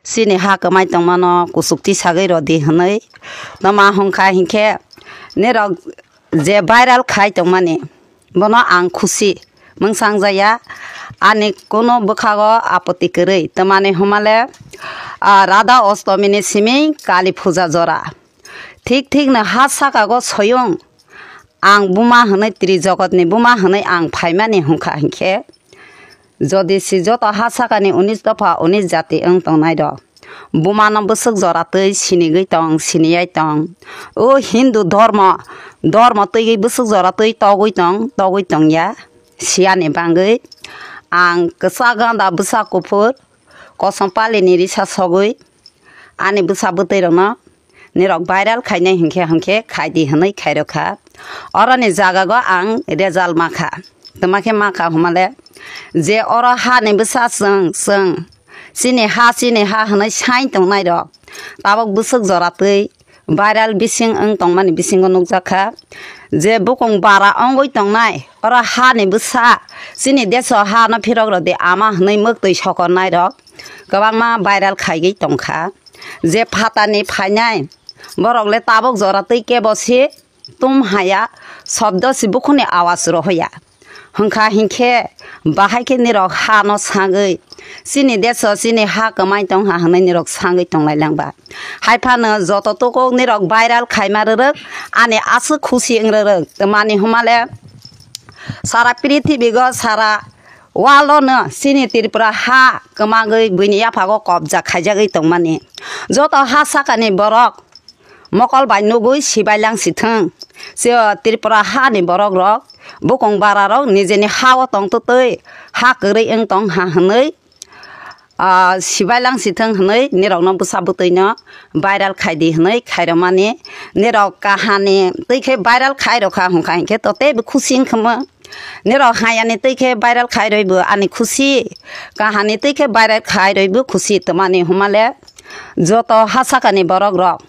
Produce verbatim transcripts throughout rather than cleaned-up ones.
Chini ha kwmai tongmano kuchukti sagwi rwdi hwnwi. Tama hwnkha hinkhe nirok je viral khai tongmani, bono ang khusi mwngsangjaya, ani kunu bwkhago apoti kwrwi. Tamani hwnmale, ah, Radha Ostomini simi Kali Puja jora. Thik thikno ha sakago soyung ang buma hwnwi, tri jogotni buma hwnwi ang phaimani hwnkha hinkhe, jodi si joto ha sakani unis dopha unis jati wng tongnairok, bumano bwswk jora twi sinigwi tong, siniyai tong. O Hindu dhormo, dhormo twiwi bwswk jora twi togwi tong, togwi tongya, siyani bangwi ang kwchak ganda bwsa kuphur kosom palini risa sogwi ani bwsa bwtwi rokno nirok viral khainai hinkhe hinkhe khaidi hwnwi khairokha. Oroni jagago ang result makha. Tama khe makha hwnmale, je oro hani bwsa chwng chwng chini ha, chini ha hwnwi sai tongnairok tabuk bwswk jora twi viral bising wng tongmani bisingo nukjakha. Je bukung bara wngwi tongnai oro hani bwsa chini deso hano phirok rwdi ama hwnwi mwktwi sokornairok kwbangma viral khaigwi tongkha. Je phatani phainai borok le tabuk jora twi kebo si tum haya, shobdo si bukhuni awas rohoya. Hwnkha hinkhe bahai khe nirok hano sagwi chini deso chini ha kwmai tongha hwnwi nirok sagwi tonglai langba. Hai phano joto tukuk nirok viral khaima rwrwk, ani aswk khusi wng rwrwk. Tamani hwnmale sara prithibigo sara world-o no chini Tripura ha kwmagwi buini yaphago kobja khaijagwi tongmani. Joto ha sakani borok mokol bai nugwi sibai lang si thwng. Se Tripura hani borok rok bukung bara rok nijeni ha-o tong twtwi ha kwrwi wng tong ha hwnwi, ah, sibai lang si thwng hwnwi nirokno bwsa bwtwino viral khaidi hwnwi khairokmani. Nirok kahani twi khe viral khairokha hwnkha hinkhe to teibo khusi wngkha mo. Nirok hayani twi khe viral khai rwi bo ani khusi, kahani twi khe viral khai rwi bo khusi. Tamani hwnmale joto ha sakani borok rok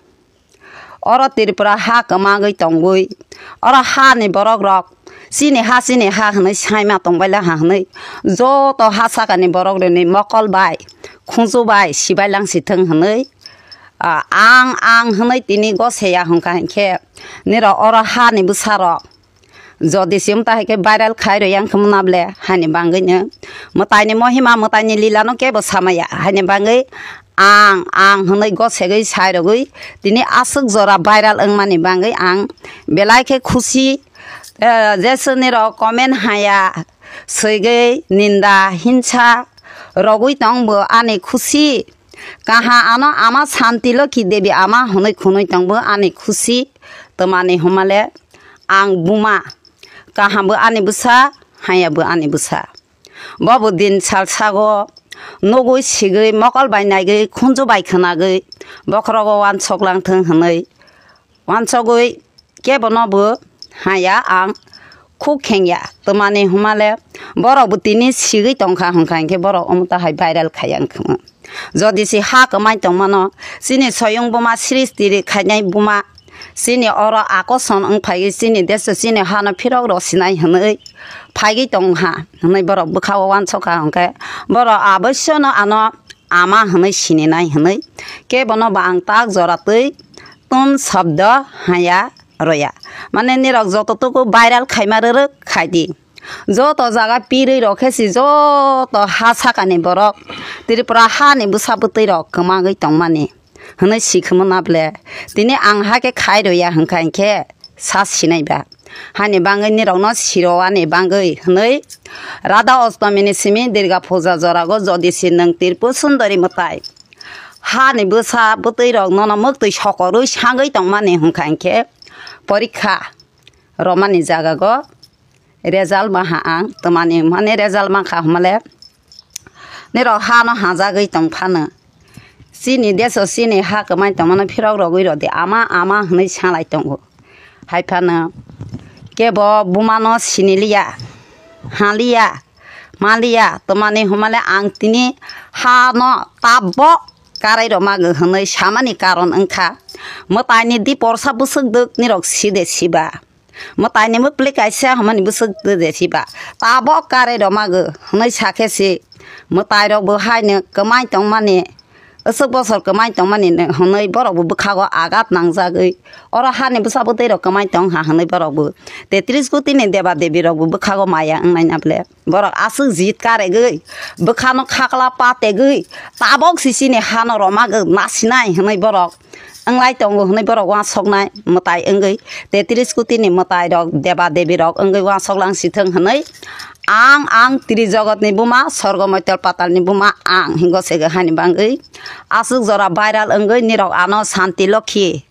oro Tripura ha kwmagwi tongwi, oro hani borok rok chini ha, chini ha hwnwi saima tongbaila ha hwnwi joto ha sakani borok rokni mokol bai khunju bai sibai lang si thwng hwnwi, ah, ang ang hwnwi tini goseya hwnkha hinkhe nirok oro hani bwsa rok jodi se wngta hai khe viral khai rw yang khe mwnable haini bangwi no mwtai ni mohima, mwtai ni lila no kebo samaya. Haini bangwi ang ang hwnwi gosegwi sai rwgwi tini aswk jora viral wngmani bangwi ang belai khe khusi. Eh, je swnirok comment haya swigwi ninda hinsa rogwi tong bo ani khusi. Kaha ano ama Santi Lokhi Devi ama hwnwi khwnwi tong bo ani khusi. Tamani hwnmale ang buma, kaham bo ani bwsa, haya bo ani bwsa. Bo bo din sal sago nugwi sigwi mokol bai naigwi khunju bai khwnagwi bokhorogo wansok lang thwng hwnwi wansogwi kebono bo haya ang khuk khengya. Tamani hwnmale borok bo tini sigwi tongkha hwnkha hinkhe borok omo ta hai viral khaiya wngkha. Jodi se ha kwmai tongmano, chini soyung buma srishti ri khainai buma, chini oro akoson wng phaiwi chini deso chini hano phirok rok sinai hwnwi phaigwi tong ha hwnwi borok bwkha o wansok kha hwnkhe borok aboisyono ano ama hwnwi sininai hwnwi kebono bo ang tak jora twi tum shobdo haya roya. Mane nirok joto tuku viral khaima rwrwk khaidi. Joto jaga pirwi rok khe si joto ha sakani borok Tripura hani bwsa bwtwi rok kwmagwi tongmani hwnwi sikhwmana ble. Tini ang hakhe khai roya hwnkha hinkhe sa sinai ba. Hani bangwi nirokno sirowani bangwi hwnwi Radha Ostomini simi Durga Puja jorago jodi si nwng Tripur Sundari mwtai hani bwsa bwtwi rok nono mwktwi sokorwi sangwi tongmani hwnkha hinkhe porikha romani jagago result maha ang, tamani mane result mankha hwnmale nirok hano hajagwi tong phano chini deso chini ha kwmai tongmano phirok rogwi rodi ama ama hwnwi salai tongo. Hai phano kebo bumano siniliya, haliya, maliya, tamani hwnmale ang tini hano tabok karai rok mago hwnwi samani karon wngkha mwtaini di porsa bwswk dwk nirok side siba. Mwtaini mwpli kaisa hwnmani bwswk de siba. Tabok kare rok mago hwnwi sakhe se mwtai rok bo haino kwmai tongmani Aswk bosor kwmai tongmani hwnwi borokbo bwkhago agat nangjagwi, oro hani bwsa bwtwi rok kwmai tong ha hwnwi borokbo tetris koti ni deba debi rokbo bwkhago maya wngnai na ble. Borok aswk jit karegwi, bwkhano khakla pategwi, tabok si chini hano romagwi nasinai hwnwi borok wnglai tongo hwnwi borok uansuknai mwtai wngwi, tetris koti ni mwtai rok deba debi rok wngwi uansuk lang si thung hwnwi, ang, ang tri jogotni buma, sorgo moitol patalni buma ang hingo sego hani bangwi aswk jora viral wngwi nirok ano Santi Lokhi,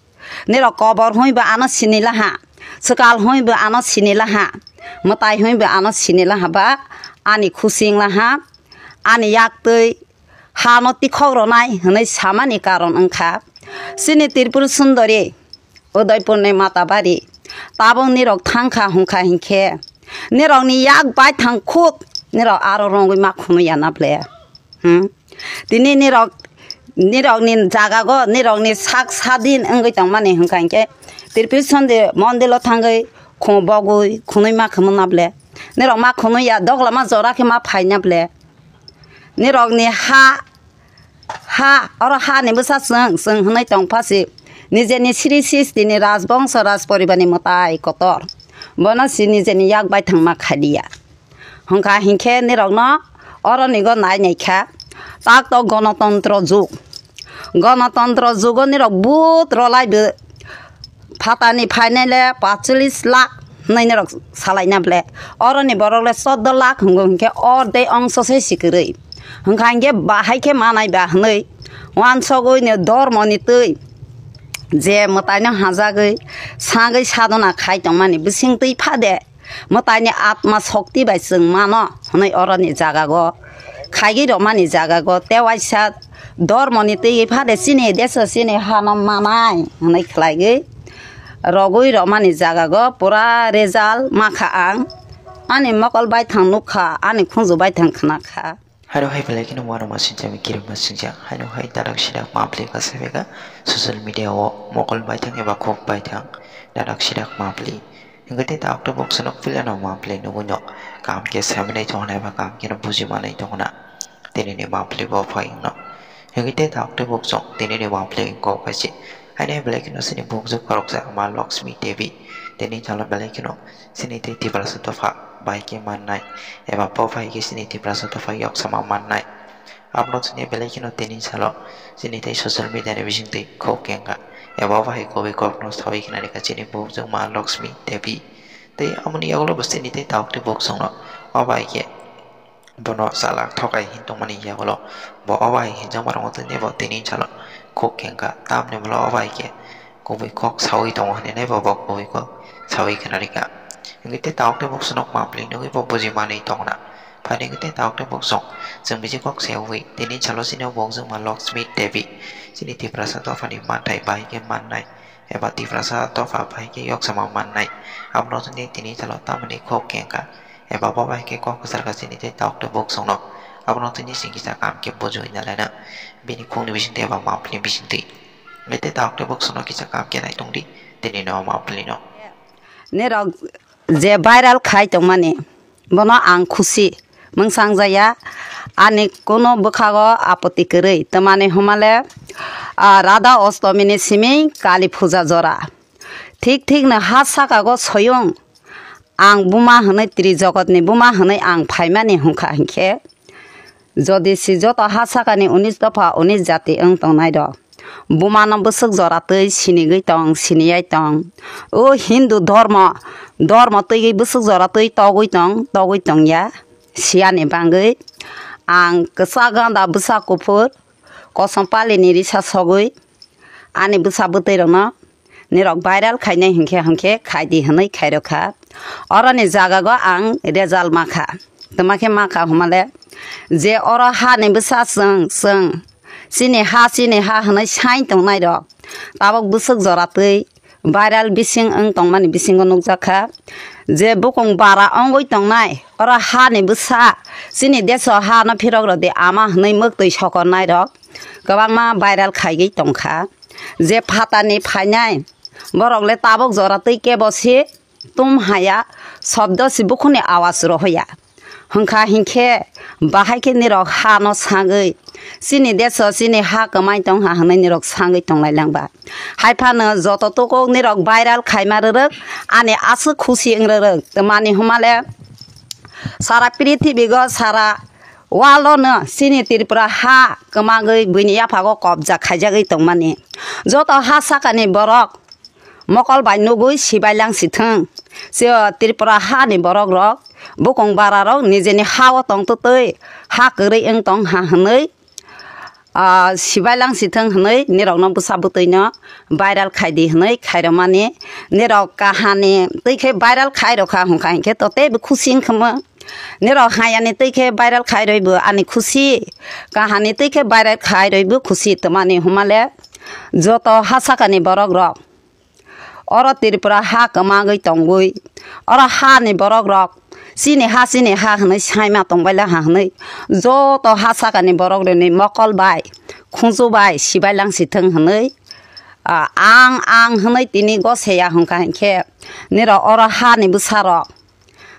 nirok kobor hwnwi bo ano sini laha, swkal hwnwi bo ano sini laha, mwtai hwnwi bo ano sini laha ba ani khusi wng laha, ani yak twi hano tikhok rwnai hwnwi samani karon wngkha. Chini Tripura Sundori, Udaipurni Matabari, tabuk nirok thangkha hwnkha hinkhe, nirokni yak bai thang khuk nirok aro rongwi ma khunu ya na ble? Hmm? Tini nirok, nirokni jagago, nirokni sak sadin wngwi tongmani hwnkha hinkhe, Tripura Sundori mondilo thangwi khum bogwi khunui ma khunu na ble? Nirok ma khunu ya, dogla ma jora khe ma phai na ble? Nirokni ha, ha, oro hani bwsa chwng, chwng hwnwi tong pha si. Nijeni sri sistini rajbongso rajporibarni mwtai kotor. Bono si nijeni yak bai thangma khaliya. Hwnkha hinkhe nirokno oronigo nai nai kha. Tak to gonotontro jug. Gonotontro jugo nirok but rolai bo phatani phainai le pachulis lakh hwnwi norok salaina ble. Oroni borok le chordo lakh hwngo hinkhe ordek ongso se sikwrwi. Hwnkha hinkhe bahai khe manai ba hwnwi uansugwi no dormoni twi je mwtaino hajagwi sagwi sadona khai tongmani bising twi phade mwtaini atma shokti bai chwng mano hwnwi oroni jagago khaigwi rwmani jagago tei waisa dormoni twi phade chini deso chini hano manai hwnwi khlaigwi rogwi rwmani jagago pura result makha ang. Ani mokol baithang nukha, ani khunju baithang khnakha. Haino hai belai kheno uanama sinjak, kirima sinjak. Haino hai dadak sidak mapli kasa bega social media o mokol baithang eba khuk baithang dadak sidak mapli. Hingke te tak tabuk sonok pila no mapli nugui no kam khe saminai tongna eba kam khe no buji manai tongna. Tini ni mapli bo phai no. Hingke te tak tabuk song tini ni mapli kok bai se. Haino belai kheno sini bukjak khoroksa ma Lakshmi Devi. Tini chala belai kheno sini tei Tiprasa dopha bai khe mannai eba bo bai khe sini Tiprasa dopha yoksama mannai. Abono chini belai kheno tini salo chini tei social media ni bisingtwi khok kengkha eba bo hai kubui kokno sawi khna rikha chini bukjak ma Lakshmi Devi. Tei amoni yagulo bo chini tei tabuk tei bukjak no o bai khe bono chalak thokai hin tongmani yagulo bo o bai hinjakma rokno tini bo tini salo khok kengkha tamni bwla o bai khe kubui kok sawi tongo hinwi bo bo kubui kok sawi khna rikha. Hingke te tabuk tei buksuno mapli nugui bo buji manwi tongna. Phaini hingke te tabuk tei buksong chwng biji kok sawi tini salo chini bukjak ma Lakshmi Devi chini Tiprasa dophani manthai bai khe mannai eba Tiprasa dopha bai khe yoksama mannai. Abono tini tini salo tamoni kok kengkha eba bo bai khe kok kwchar kha chini tei tabuk tei buksongno. Abono tini chwng kisa kam khe bujiwi nalaina bini khukni bisingtwi eba mapli bisingtwi. Hingke te tabuk tei buksongno kisa kam khe nai tongdi tini no mapli no. Nirok je viral khai tongmani, bono ang khusi mwngsang jaya, ani kuno bwkhago apoti kwrwi, twmani hwnmale, ah, Radha Ostami ni simi Kali Puja jora. Thik thik no ha saka go soyung ang buma hwnwi, tri jogotni buma hwnwi ang phaimani hwnkha hinkhe, jodi si joto ha sakani unis dopha unis jati wng tongnai rok, bumano bwswk jora twi sinigwi tong, siniyai tong. O Hindu dhormo, dhormo twiwi bwswk jora twi togwi tong, togwi tongya, siyani bangwi ang kwchak ganda bwsa kuphur, kosom palini risa sogwi ani bwsa bwtwi rokno nirok viral khainai hinkhe, hinkhe khaidi hwnwi khairokha. Oroni jagago ang result makha. Twmakhe makha hwnmale, je oro hani bwsa chwng, chwng, chini ha, chini ha hwnwi sai tongnai rok, tabuk bwswk jora twi viral bising wng tongmani bisingo nukjakha. Je bukung bara wngwi tongnai, oro hani bwsa, chini deso hano phirok rwdi ama hwnwi mwktwi sokornai rok kwbangma viral khaigwi tongkha. Je phatani phainai borok le tabuk jora twi kebo si tum haya, shobdo si bukhuni awaz rohoya. Hwnkha hinkhe bahai khe nirok ha no sangwi, chini deso chini ha kwmai tong ha hwnwi nirok sangwi tonglai langba. Hai phano joto tukhuk nirok viral khaima rwrwk, ani aswk khusi wng rwrwk. Twmani hwnmale sara prithibigo, sara world-o no chini Tripura ha kwmagwi buini yaphago kobja khaijagwi tongmani. Joto ha sakani borok mokol bai nugwi sibailang sithwng. Sio Tripura hani borok rok, bukung bara rok nijeni ha o tong twtwi ha kwrwi wng tong ha hwnwi, ah, sibailang sithwng hwnwi nirok no bwsa bwtwi no viral khai di hwnwi khairokmani. Nirok kahani twi khe viral khai rokha hwnkha hinkhe to teibo khusi wngkha mo. Nirok hayani twi khe viral khai rwi bo ani khusi, kahani twi khe viral khai rwi bo khusi. Twmani hwnmale joto ha sakani borok rok oro Tripura ha kwmagwi tongwi, oro hani borok rok chini ha, chini ha hwnwi saima tongbaila ha hwnwi joto ha sakani borok rokni mokol bai, khunju bai sibailang sithwng hwnwi, ah, ang, ang hwnwi tini goseya hwnkha hinkhe nirok oro hani bwsarok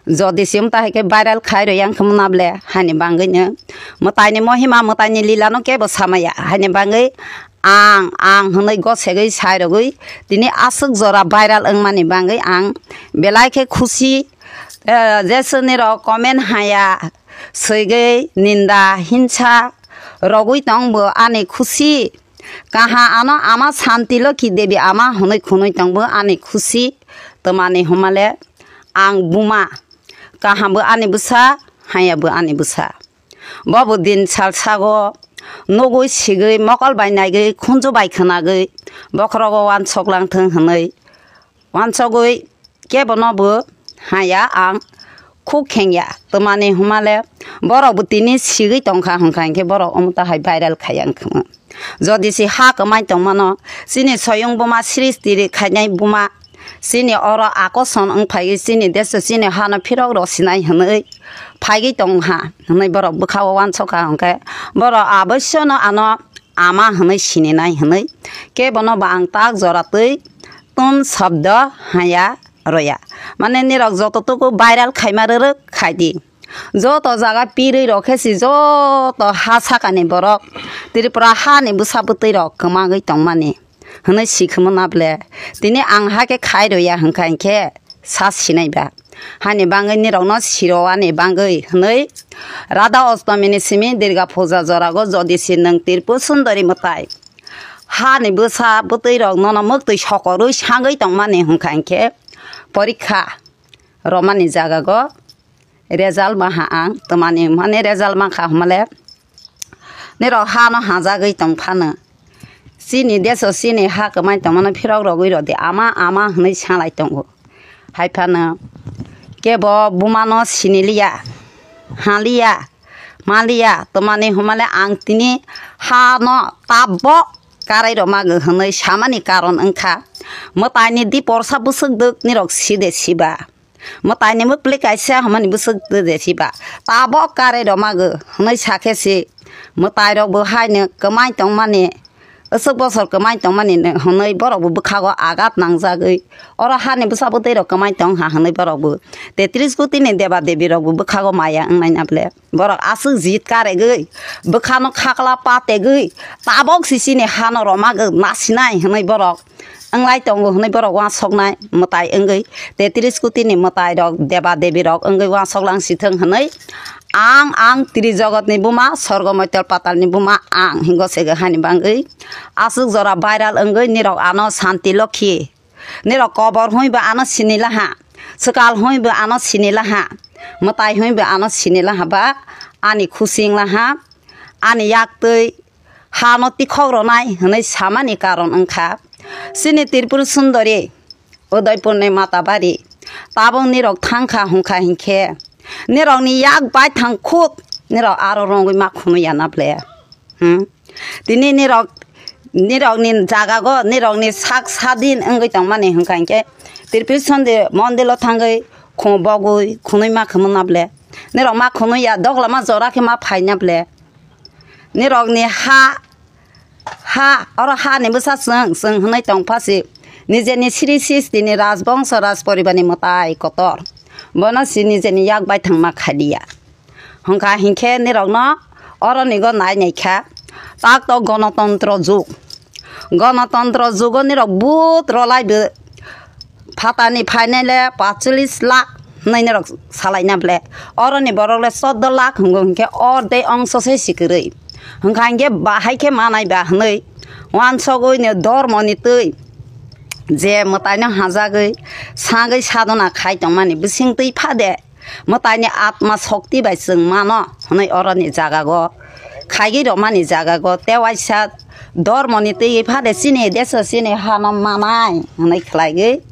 jodi se wngta hai khe viral khai rw yang khe mwnable haini bangwi no mwtaini mohima, mwtaini lila no kebo samaya haini bangwi ang, ang hwnwi gosegwi sai rwgwi tini aswk jora viral wngmani bangwi ang belai khe khusi. Eh, je swnirok comment haya swigwi ninda hinsa rogwi tong bo ani khusi. Kaha ano ama Santi Lokhi Devi ama hwnwi khwnwi tong bo ani khusi. Twmani hwnmale ang buma, kaham bo ani bwsa, haya bo ani bwsa. Bo bo din sal sago nugwi sigwi, mokol bai naigwi, khunju bai khwnagwi, bokhorogo wansok lang thwng hwnwi wansogwi kebono bo haya ang khuk khengya. Twmani hwnmale borok bo tini sigwi tongkha hwnkha hinkhe borok omo ta hai viral khai yang khwma. Jodi se ha kwmai tongmano, chini soyung buma srishti ri khainai buma, chini oro akoson wng phaiwi chini deso chini hano phirok rok sinai hwnwi phaigwi tong ha hwnwi borok bwkhao wansokha hwnkhe borok aboisyono ano ama hwnwi sininai hwnwi kebono bo ang tak jora twi tun shabdo haya roya. Mane nirok joto tuku viral khaima rwrwk khai di. Joto jaga pirwi rok khe si joto ha sakani borok Tripura hani bwsa bwtwi rok kwmagwi tongmani hwnwi si khwmana ble. Tini ang hakhe khai roya hwnkha hinkhe sa sinai ba. Hani bangwi nirokno sirowani bangwi hwnwi Radha Ostomini simi Durga Puja jorago jodi si nwng Tripur Sundori mwtai hani bwsa bwtwi rok nono mwktwi sokorwi sangwi tongmani hwnkha hinkhe porikha romani jagago result maha ang twmani mane result mankha hwnmale nirok hano hajagwi tong phano chini deso chini ha kwmai tongmano phirok rogwi rodi ama ama hwnwi salai tongo. Hai phano kebo bumano siniliya, haliya, maliya twmani hwnmale ang tini hano tabok karai rok mago hwnwi samani karon wngkha mwtaini di porsa bwswk dwk nirok side siba. Mwtaini mwpli kaisa hwnmani bwswk de siba. Tabok karai rok mago hwnwi sakhe se mwtai rok bo haino kwmai tongmani, aswk bosor kwmai tongmani hwnwi borok bo bwkhago agat nangjagwi oro hani bwsa bwtwi rok kwmai tong ha hwnwi borok bo tetris koti ni deba debi rok bo bwkhago maya wngnai na ble. Borok aswk jit karegwi, bwkhano khakla pategwi, tabok sisini hano romagwi nasinai hwnwi borok wnglai tongo hwnwi borok uansuknai mwtai wngwi, tetris koti ni mwtai rok, deba debi rok wngwi uansuk lang sithwng hwnwi ang, ang tri jogotni buma, sorgo moitol patalni buma ang hingo segwi hani bangwi aswk jora viral wngwi nirok ano Santi Lokhi, nirok kobor hwnwi bo ano sini laha, swkal hwnwi bo ano sini laha, mwtai hwnwi bo ano sini laha ba ani khusi wng laha, ani yak twi hano tikhok rwnai hwnwi samani karon wngkha chini Tripur Sundori, Udaipurni Matabari, tabuk nirok thangkha hwnkha hinkhe nirokni yak bai thang khuk nirok aro rongwi ma khunu ya na ble. Hmm? Tini nirok, nirokni jagago, nirokni sak sadin wngwi tongmani hwnkha hinkhe Tripur Sundori mondilo thangwi khu bogwi khunui ma khwmwna ble. Nirok ma khunui ya, doglama jora khe ma phaina ble. Nirokni ha, ha, oro hani bwsa chwng, chwng hwnwi tong pha si. Nijeni sri sistini rajbongso rajporibarni mwtai kotor. Bono si nijeni yak bai thangma khaliya. Hwnkha hinkhe nirokno oroni go nai naikha, tak to gonotontro jug. Gonotontro jugo nirok but rolai bo phatani phainai le pachulis lakh hwnwi nirok salaina ble. Oroni borok le chordo lakh hwngo hinkhe ordek ongso se sikwrwi. Hwnkha hinkhe bahai khe manai ba hwnwi wansogwi ni dormoni twi je mwtaino hajagwi sagwi sadona khai tongmani bising twi phade. Mwtaini atma shokti bai chwng mano hwnwi oroni jagago, khaigwi rwmani jagago tei waisa dormoni twi phade chini deso chini hano manai hwnwi khlaigwi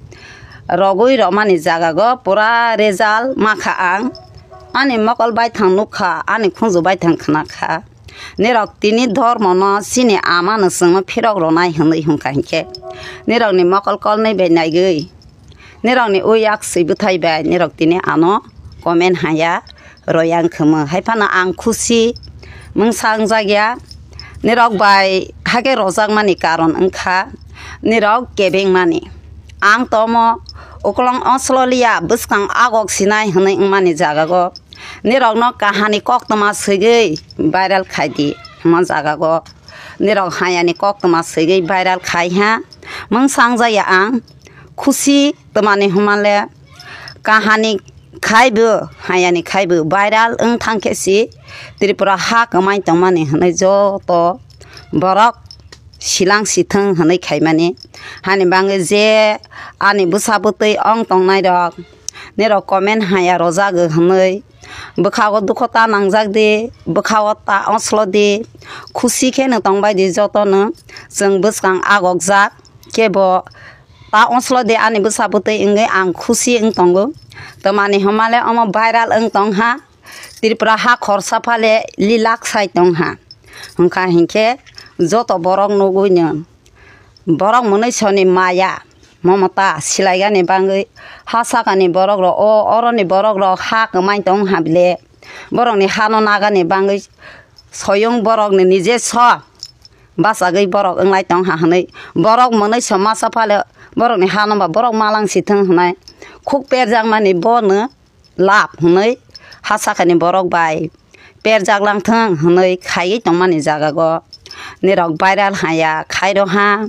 rogwi rwmani jagago pura result makha ang. Ani mokol baithang nukha, ani khunju baithang khnakha. Nirok tini dormono chini amano chwngno phirok rwnai hwnwi hwnkha hinkhe nirokni mokol kolnwi bai naigwi. Nirokni o yak swi bwthai bai nirok tini ano comment haya royang khwmwi. Hai phano ang khusi mungsa wngjakya. Nirok bai hakhe rojakmani karon wngkha nirok kebengmani. Ang tomo uklong osloliya bwskang agok sinai hwnwi wngmani jagago nirokno kahani koktwma swigwi viral khaidi hwnma jagago. Nirok hayani koktwma swigwi viral khai ha. Mungsa wngjakya ang khusi twmani hwnmale kahani khaibo hayani khaibo viral wng thangkhe si Tripura ha kwmai tongmani hwnwi joto borok silang sithwng hwnwi khaimani. Hani bangwi je ani bwsa bwtwi ong tongnai rok nirok comment haya rojago hwnwi bwkhago dukho ta nangjak di, bwkhago ta oslo di, khusi khe no tongbai di jotono. Chwng bwskang agokjak kebo ta oslo di ani bwsa bwtwi wngwi ang khusi wng tongo. Twmani hwnmale omo viral wng tong ha, Tripura ha khorsa phale lilak sai tong ha. Hwnkha hinkhe joto borok nugwi no borok mwnwi soni maya momota silaigani bangwi ha sakani borok rok o oroni borok rok ha kwmai tong ha bile borokni hano nagani bangwi soyung borokni nije so bachagwi borok wnglai tong ha hwnwi borok mwnwi so masa phale borokni hano ba borok malang si thwng hwnai khuk perjakmani bono lab hwnwi ha sakani borok bai perjak lang thwng hwnwi khaiwi tongmani jagago nirok viral haya khairo ha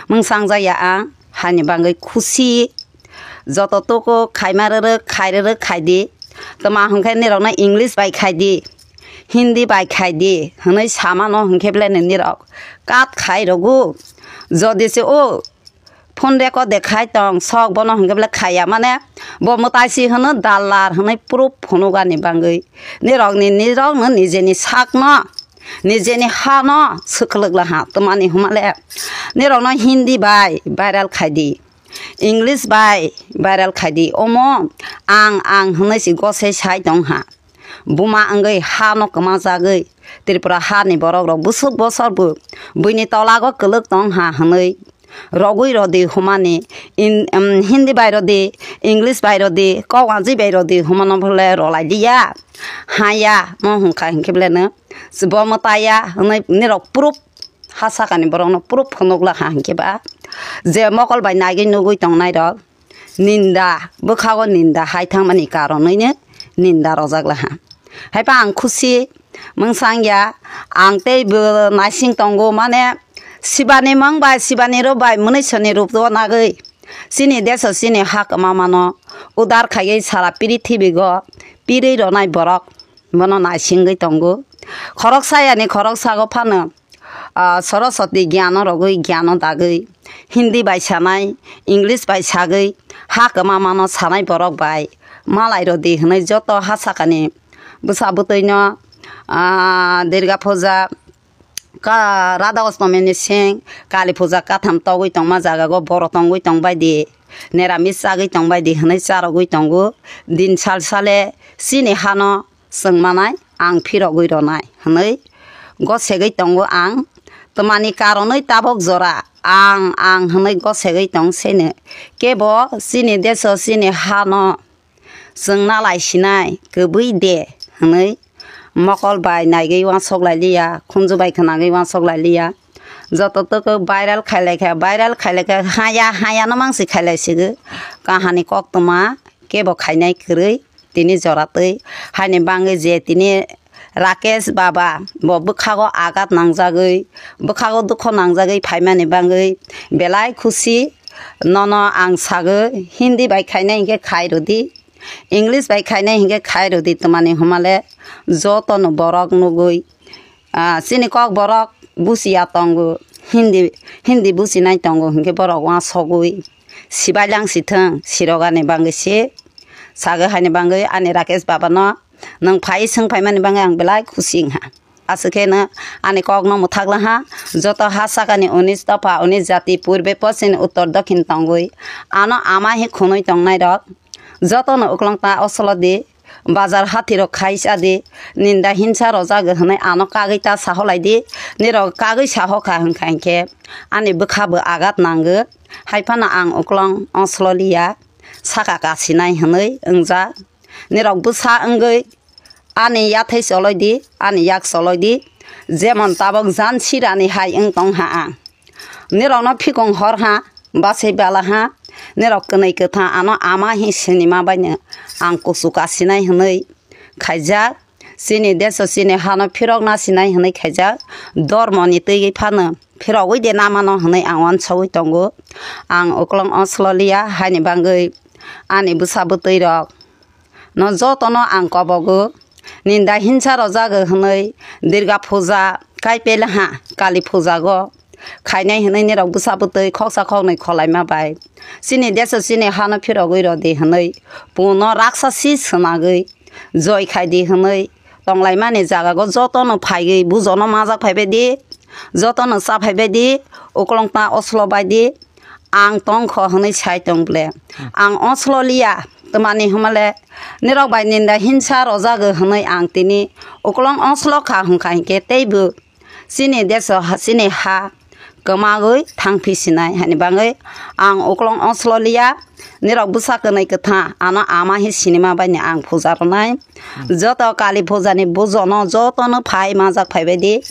mungsa wngjakya ang hani bangwi khusi. Joto tuku khaima rwrwk khai rwrwk khai di. Tma hwnkhe nirokno English bai khai di, Hindi bai khai di hwnwi samano hwnkhe belai nirok kat khai rwgo. Jodi se o phone record de khai tong sok bono hwnkhe belai khaiya mane bo mwtai si hwno dalar hwnwi proof phunukani bangwi nirokni nirokno nijeni sakno nijeni hano swkhlwk laha twmani hwnmale nirokno Hindi bai viral khai di. English bai viral khai di omo ang ang hwnwi si gosai sai tong ha. Buma wngwi ha no kwma jagwi Tripura ha ni borok rok bwswk bosor bo buini tola go kwlwk tong ha hwnwi rogwi rodi humani in, um, Hindi bai rodi, English bai rodi, kok wanjwi bai rodi humano bole rolai liya. Ha ya mo hwnkha hinkhe bole no bo mwtai ya hwnwi nirok proof ha sakani borokno proof phunukla ha hinkhe ba je mokol bai naigwi nugwi tongnairok ninda bwkhago ninda hai thangmani karonwino ninda rojakla ha. Haiba ang khusi mungsa wngya, ang tei bo naising tongo mane sibani mang bai sibani rok bai mwnwi soni rup o nagwi chini deso chini ha kwma mano udar khaiwi sara prithibigo pirwi ronai borok bono naisingwi tongo. Khoroksa yani khoroksago phano ah, Saraswati gyano rogwi, gyano dagwi, Hindi bai sanai, English bai sagwi, ha kwma mano sanai borok bai malai rodi hwnwi joto ha sakani bwsa bwtwino, ah, Durga Puja, ka, Radha Ostami ni seng, Kali Puja katham togwi tongma jagago boro tongwi tongbai di, neramis chagwi tongbai di hwnwi charogwi tongo. Din sal sale chini hano chwng manai ang phirogwi ronai hwnwi gosegwi tongo ang. Twmani karonwi tabok jora ang ang hwnwi gosegwi tong seno kebo chini deso chini hano chwng nalai sinai kwbwi de hwnwi mokol bai naigwi uansuk lai liya, khunju bai khnagwi uansuk lai liya. Joto toko viral khai lai kha, viral khai lai kha, haya haya no mangsi khai lai sigo. Kahani koktwma kebo khainai kwrwi. tini joratwi, haini bangwi je tini Rakesh Baba bo bwkhago agat nangjagwi, bwkhago dukho nangjagwi phaimani bangwi belai khusi. Nono ang sagwi, Hindi bai khainai hinkhe khai rwdi, English bai khainai hinkhe khai rwdi, twmani hwnmale jotono borok nugwi, ah, chini kok borok buchiya tongo, Hindi, Hindi buchinai tongo hinkhe borok uansugwi sibai lang sithwng, sirogani bangwi se sagwi haini bangwi ani Rakesh Baba no nwng phai swng phaimani bangwi ang belai khusi wngha. Aswk khe no ani kok no mwthak laha, joto ha sakani unis dopha, unis jati, purbe, poschim, uttor, dokhin tongwi ano ama hi khwnwi tongnai rok joto no uklong ta osolo di, bazar hathirok khai cha di, ninda hinsa rojak hwnwi ano kagwi ta saholai di, nirok kagwi sahokha hwnkha hinkhe ani bwkha bo agat nango, hai phano ang uklong osolo liya, saka kasinai hwnwi wngjak, nirok bwsa wngwi ani yathai choloi di, ani yak choloi di, jemon tabok jan sirani hai wng tong ha ang. Nirokno phikung hor ha, bachai bala ha, nirok kwnwi kwtha ano ama hi sinima baino ang kuchu kasinai hwnwi khaijak, chini deso chini hano phirok nasinai hwnwi khaijak, dormoni twi phano phirogwi de namano hwnwi ang uansugwi tongo. Ang uklong osolo liya haini bangwi ani bwsa bwtwi rok no jotono ang kobogo. Ninda hinsa rojak hwnwi Durga puja, kaipelaha Kali pujago khainai hwnwi nirok bwsa bwtwi khoksa khoknwi kholaima bai chini deso chini hano phirogwi rwdi hwnwi puno raksasi swnagwi joi khaidi hwnwi tonglaimani jagago jotono phaiwi bujono majak phaibaidi, jotono cha phaibaidi, uklong ta osolo baidi, ang tongkho hwnwi sai tong ble. Ang osolo liya, twmani hwnmale nirok bai ninda hinsa rojak hwnwi ang tini uklong osolo kha hwnkha hinkhe teibo chini deso ha, chini ha kwmagwi thangphi sinai, haini bangwi ang uklong osolo liya, nirok bwsa kwnwi kwtha ano ama hi sinima baino ang puja rwnai. Joto Kali pujani bujono jotono phai majak phaibaidi,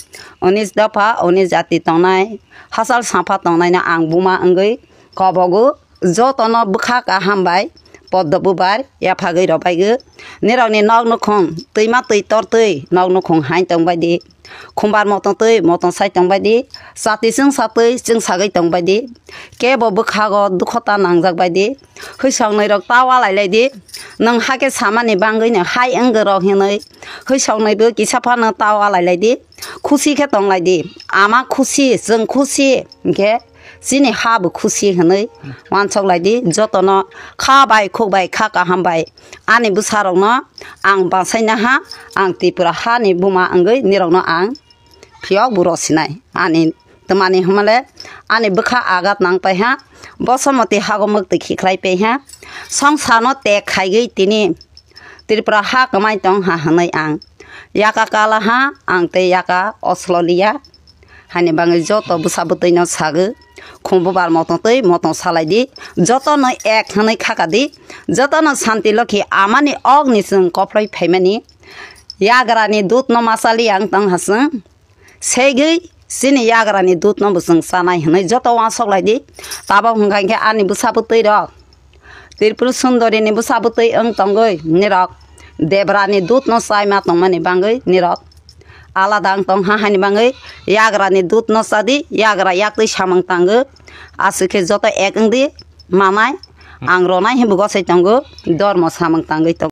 unis dopha, unis jati tongnai, hachal sampha tongnaino ang buma wngwi kobogo. Jotono bwkha kaham bai poddo bubar yaphagwi rwbaigwi. Nirokni nok nukhung twima twi tortwi nok nukhung hain tongbaidi. Khumbar motom twi motom sai tongbaidi. Chati chwngsa twi chwngsagwi tongbaidi. Kebo bwkhago dukhota nangjak baidi. Hwisongnwi rok ta walai laidi. Nwng hakhe samani bangwino hai wngwi rok hinwi hwisongnwi bo kisa phano ta walai laidi. Khusi khe tonglaidi. Ama khusi, chwng khusi hinkhe chini ha bo khusi hwnwi uansuk lai di, jotono kha bai khuk bai kha kaham bai ani bwsa rokno ang basaina ha, ang Tripura hani buma wngwi nirokno ang phiyok bo rosinai. Ani twmani hwnmale ani bwkha agat nang pai ha, Bosomoti hago mwktwi khiklai pai ha, songsarno tek khaigwi tini Tripura ha kwmai tong ha hwnwi ang yaka kala ha, ang tei yaka oslo liya. Haini bangwi joto bwsa bwtwi no sagwi, khum bubar motom twi motom salai di, joto no ek hwnwi khaka di, joto no Santi Lokhi amani ok ni chwng kophloi phaimani yagra ni dut no masa li ang tong ha chwng. Segwi chini yagra ni dut no bo chwng chanai hwnwi joto uansuk lai di. Tabok hwnkha hinkhe ani bwsa bwtwi rok Tripura Sundori ni bwsa bwtwi wng tongwi nirok Debra ni dut no chai ma tongmani bangwi nirok alada wng tong ha, haini bangwi yagra ni dut no cha di, yagra yak twi samung tango, aswk khe joto ek wng di manai. Ang ronai hinwi bo gosai tongo, dormo samung tangwi tongo.